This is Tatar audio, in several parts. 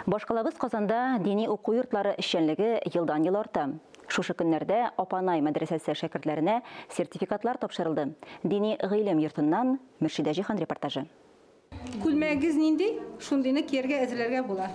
Башкалабыз Казанда дини уку йортлары эшчәнлеге елдан-ел арта. Шушы көннәрдә Апанай мәдрәсәсе шәкертләренә сертификатлар тапшырылды. Дини гыйлем йортыннан Мөршидә Җиһан репортажы. Күлмәгегез нинди, шундыйны кияргә әзерләргә була.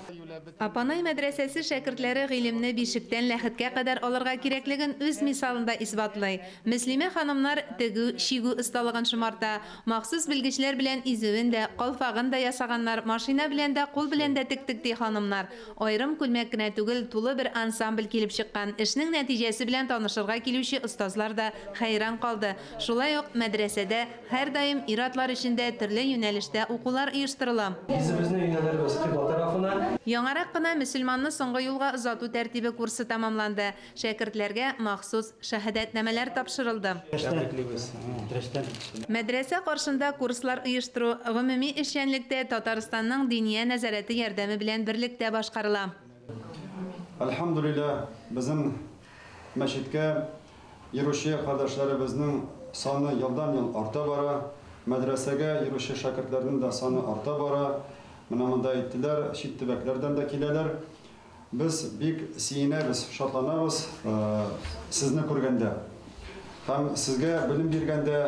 Апанай мәдрәсәсе шәкертләре гыйлемне бишектән ләхеткә кадәр алырга кирәклеген үз мисалында исбатлый. Мөслимә ханымнар тегү, чигү осталыгын шомарта. Махсус белгечләр белән изүен дә, калфагын да ясаганнар, машина белән дә, кул белән дә тектек, ди ханымнар. Аерым күлмәк кенә түгел, тулы бер ансамбль килеп чыккан. Эшнең нәтиҗәсе белән танышырга килүче остазлар да хәйран калды. Шулай ук мәдрәсәдә Һәрдаим ир-атлар өчен дә төрле юнәлештә укулар оештырыла. Йөзебезне юнәлербез кыйбла тарафына. Яңарак кына Мөселманны соңгы юлга озату тәртибе курсы тәмамланды. Шәкертләргә махсус шаһәдәтнамәләр тапшырылды. Тәбриклибез. Тәбриклибез. Мәдрәсә каршында курслар оештыру, гомуми эшчәнлек тә Татарстанның Диния нәзарәте ярдәме белән берлектә башкарыла. Әлхәмдүлилләһ, безнең мәчеткә Йөрүче кардәшләребезнең саны елдан-ел арта бара. Мәдрәсәгә йөрүче шәкертләрнең дә саны арта бара. Менә монда әйттеләр, чит төбәкләрдән дә киләләр. Без бик сөенәбез, шатланабыз сезне күргәндә. Һәм сезгә белем биргәндә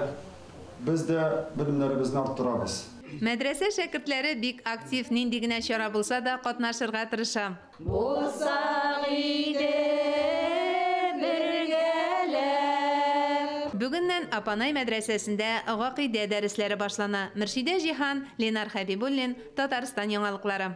без дә белемнәребезне арттырабыз. Мәдрәсә шәкертләре бик актив, нинди генә чара булса да, катнашырга тырыша. Булсак иде бергәләп. Бүгеннән Апанай мәдрәсәсендә гакыйдә дәресләре башлана. Мөршидә Җиһан, Ленар Хәбибуллин, Татарстан яңалыклары.